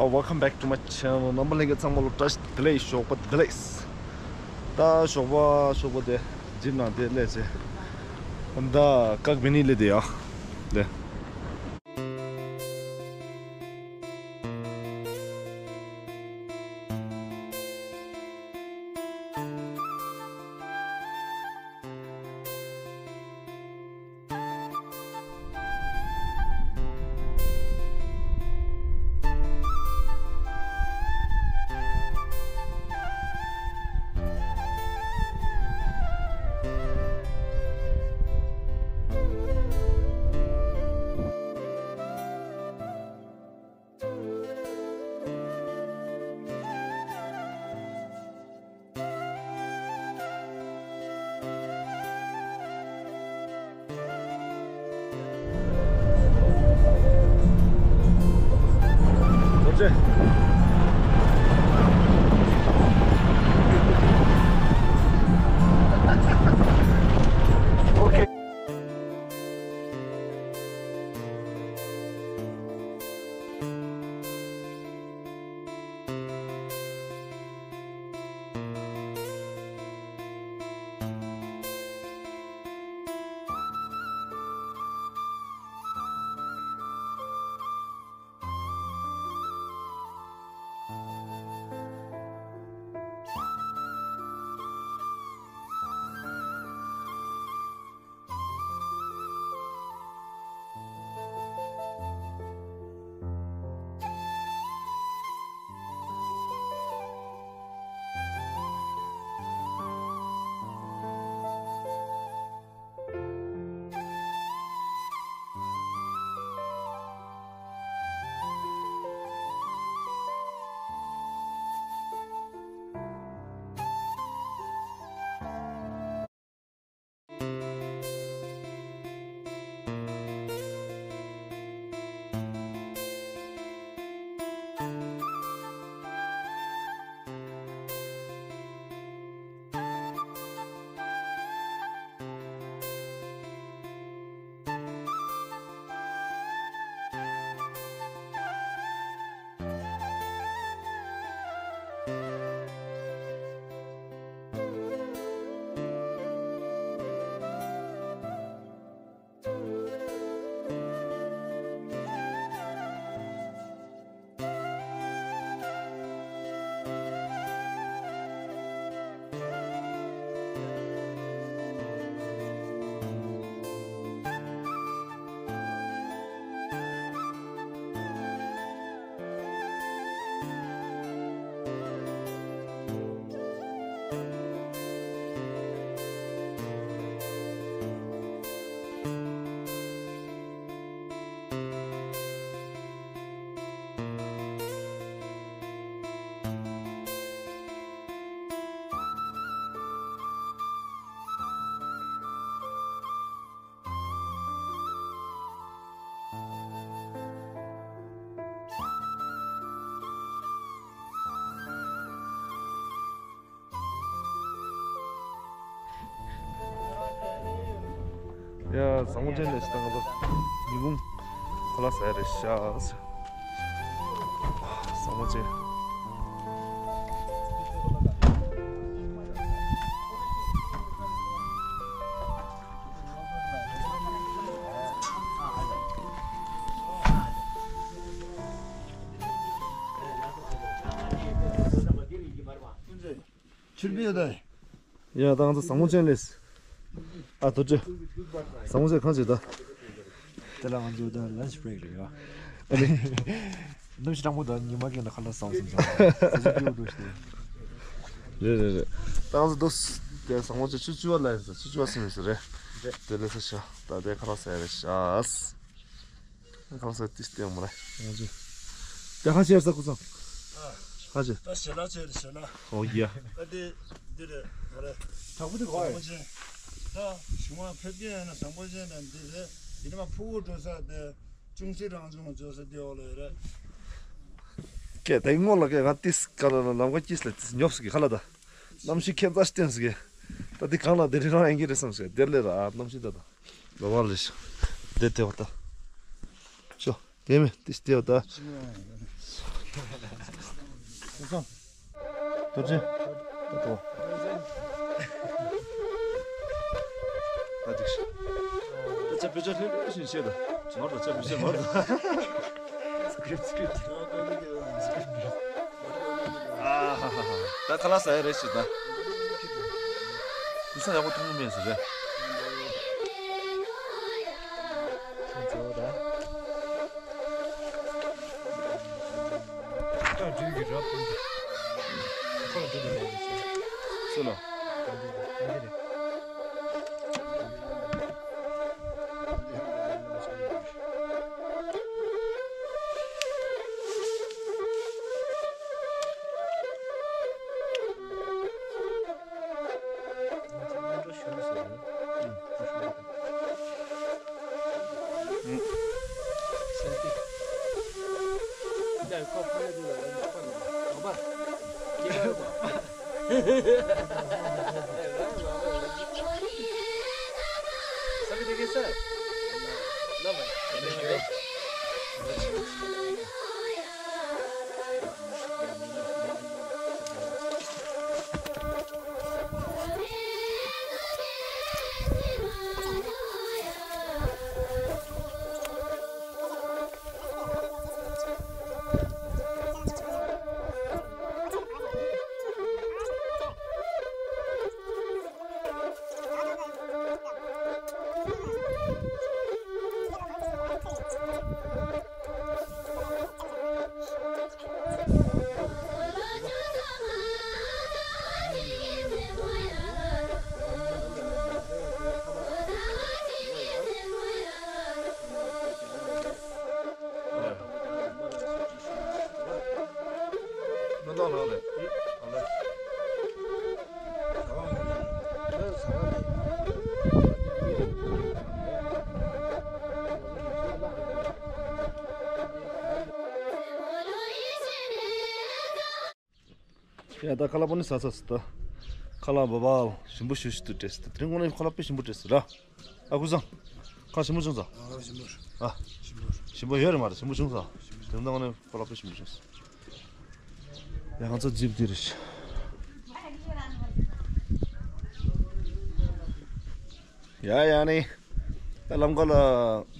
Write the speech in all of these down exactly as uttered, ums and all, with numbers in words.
Welcome back to my channel. རྣམ་པ་ལྷན་རྒྱས་ཚང་མ་ལ་བཀྲ་ཤིས་བདེ་ལེགས། ཞོགས་པ་བདེ་ལེགས། ད་ཞོགས་པ་ཞོགས་པ་དེ་ཇིམ་ནང་དེ་སླེབས་ཚེ། ད་བཀག་མི་ནི་ལེ་དེ་ཡ། དེ། ཡ། བཟང་མོ་ཅན་ལས་ཤི་དང་ག་ཉི་གུང་ཁ་ལག་ཟ་ཡ་རེད་ཤག་བཟང་མོ་ཅན། ཆུར་བུད་ཡོད་དེ། ཡ། ད་ང་ཚོ་བཟང་མོ་ཅན་ལས། ཨ། རྡོ་རྗེ། བཟང་མོ་ཅན་གང་བྱེད་ད། དེ་ལ་ང་ཚོ་ད་ལན་ཆི་བྷི་རེག་རེད་ཡ། ཨ་ནི། གནམ་གཤིས་གྲང་མོ་དང་ཉི་མ་རྒན་ལ་ཁ་ལག་བཟང་སོང་ཙང་ཟ་ཆུ་སྐྱིད་པོ་འགྲོ་ཞིག་རེད་རེད་རེད། ད་ང་ཚོ་དུ་དེ་བཟང་མོ་ཅན་ཆུ་བཅུ་བ་ལ་ཡིན་ཟེར། ཆུ་བཅུ་བ་སིམ་ཡིན་ཟེར་རེད། དེ་ལས་ས་ཤ་ད་དེ་ཁ་ལག་ཟ་ཡ་རེད་ཤག་ཁ་ལག་ཟ་ཏིས་ཏེ་ཡོང་མ་རེད། ང་ཚོས། དེ་ཁ་ཤེར་ས་ཁུ་སང་། ཁ་ཤེར། ད་ཞལ་ལག་ཆེ་རེད་ཞལ་ལག་ཨོ་ཡ། ད་དེ་འདི་རེད་ད་རེད། དྲག་པོ་དེ་གོ་བཟང་མོ་ཅན། ད་ཞུ་མ་ཕེབས་ཀྱི་ཡིན་ན་བཟང་མོ་ཅན་དང་འདི་རེད། དེ་ནི་མ་ཕུ་བོ་འགྲོ་ས་དེ་ཅུང་ཟད་རང་བྱུང་འཇོག་ས་དེ་འོག་ལ་ཡོད་རེད། ཀྱེ་ད་ངོ་ལ་ཀྱེ་ང་ཏིས་ཀ་ལ་ལ་ལམ་ཁ་ཀྱིས་ལ་ཏིས་ཉོབ་སི་གི་ཁ་ལ་ད། གནམ་གཤིས་ཁྱད་མཚར་ཞིག་བསྟན་སི་གི། ད་འདི་གང་ལ་དེ་རིང་རང་ཡིན་གྱི་རེད་བསམ་སི་གི་དེར་ལས་ར་ཨ་གནམ་གཤིས་ད་ད། ལོ་བར་ལས་ཤོ། དེ་དེ་བ་ད། ཤོ། དེ་མེད་དེ་དེ་བ་ད། སོང་། རྡོ་རྗེ། ད་འགྲོ། ད་འགྲིག་ཤག་ད་ཆ་བེད་སྤྱོད་ལྷོད་ལྷོད་བཞིན་བཤད་དང་། མར་དང་། ཆ་བེད་སྤྱོད་མར་དང་། སི་ཀི་རིབ་སི་ཀི་རིབ། ཨ་ཧ་ཧ་ཧ། ད་ཁ་ལག་ཟ་ཡ་རེད་ཞུ་ད། ཀུ་ས་ཡག་པོ་མཐོང་གི་མེད་ཟེར་རེད། ཁྱོད་ཚོ་ད། ད་འགྲིག་གི་ར་པོ་འདི། ཁོ་ལ་འགྲིག་གི་ར་པོ་འདི། སུ་ལ། ད་འདི་རེད། ཡ་ད་ཁ་ལག་པོ་ནི་ཟ་ཚར་སོང་ད། ཁ་ལག་བ་བ་ཞིམ་པོ་ཞུ་ཞུ་ཏུ་སྤྲད་སོང་ད། དེ་རིང་དངོས་གནས་ཁ་ལག་དཔེ་ཞིམ་པོ་སྤྲད་སོང་ར། ཨ་ཁུ་སང་། ཁ་ཞིམ་པོ་བྱུང་སོང་། ཨ་ཞིམ་པོ། ཨ། ཞིམ་པོ་ཞིམ་པོ་ཡོད་རེད་མ་རེད། ཞིམ་པོ་བྱུང་སོང་། དེ་རིང་དངོས་གནས་ཁ་ལག་དཔེ་ཞིམ་པོ་བྱུང་སོང་། ཡ་ང་ཚོ་ཇིབ་འདི་རེད། ཡ་ཡ་ནི། ད་ལམ་ཁ་ལ་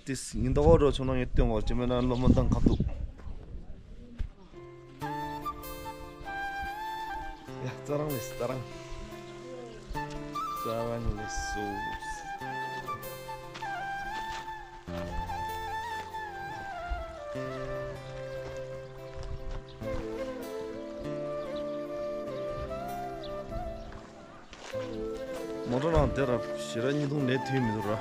ཏིས་ཡིན་ད་འོ་རོ་ཆུང་ནང་ཡོད་སྟོན་འོ་ཅི་མེད་ན་ལོ་མ་འདང་ཁ་ཐུག་ཡ་རྩ་རང་ལས་རྩ་རང་། རྩ་རང་ལས་སོ། མོ་ཊ་ནང་དེ་ར་ཞེ་ར་གཉིས་འཐུང་ལས་དུས་མི་འདུག་ར།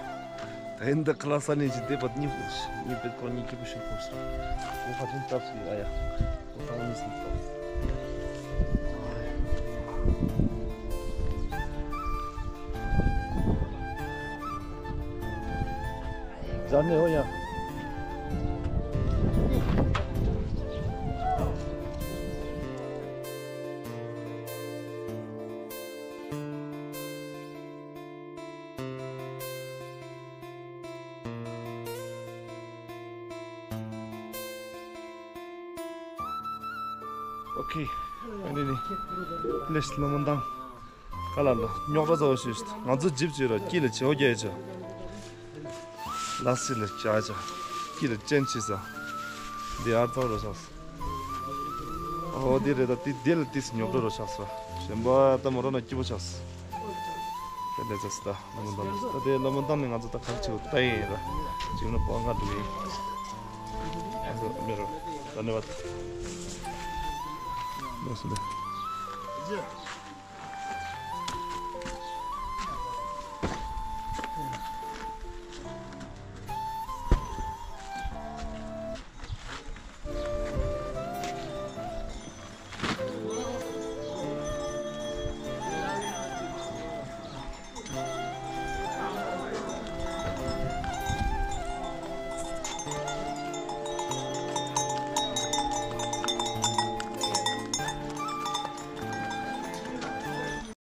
ད་ཡིན་ད་ཁ་ལག་ས་ནས་ཅི་བསྡད་པ་གཉིས་པོ་གཉིས་པའི་སྐོར་གཉིས་སྐྱིད་པོ་ཞིག་གོ་སོང་། གོ་ཁ་ཐུང་སྟབས་སུ་ཨ་ཡ། གོ་ཐང་གཉིས་སུ་སྟབས། ཟ་ནས་ཨོ་ཡ། ཨོ་ཁེ། ཨ་ནི་ནི། ལེས་ལོ་མོན་ཏང་། ཁ་ལ་ལོ། རྙོག་དྲ་ཚ་བོ་ཞིག་ང་ཚོ་ཇིབ་ཅིག་ར་དཀྱིལ་ལ་བྱེའུ་རྒྱལ་ཅིག་ལ་སི་ལ་བྱ་ཅིག་དཀྱིལ་ལ་ཅན་ཆི་ས། འདི་ཨར་ཚ་བོ་ར་ཆགས། ཨོ་འདི་རེད་ད། འདི་འདི་ལ་ཏིས་རྙོག་དྲ་ར་ཆགས་སོ། གཞན་པ་ད་མོ་ར་ན་སྐྱིད་པོ་ཆགས་སོ། དེ་ལས་ཚ་སི་ད་ལོ་མོན་ཏང་། ད་དེ་ལོ་མོན་ཏང་ནི་ང་ཚོ་ད་ག་རེ་བྱེད་དགོས་ད་ཡིན་ར། ཅིག་ན་པོ་ང་འགྲོ་ཡིན། ཨ་ཚོ་མེ་རོ། ད་ནི་བ། ལོ་སི་ད།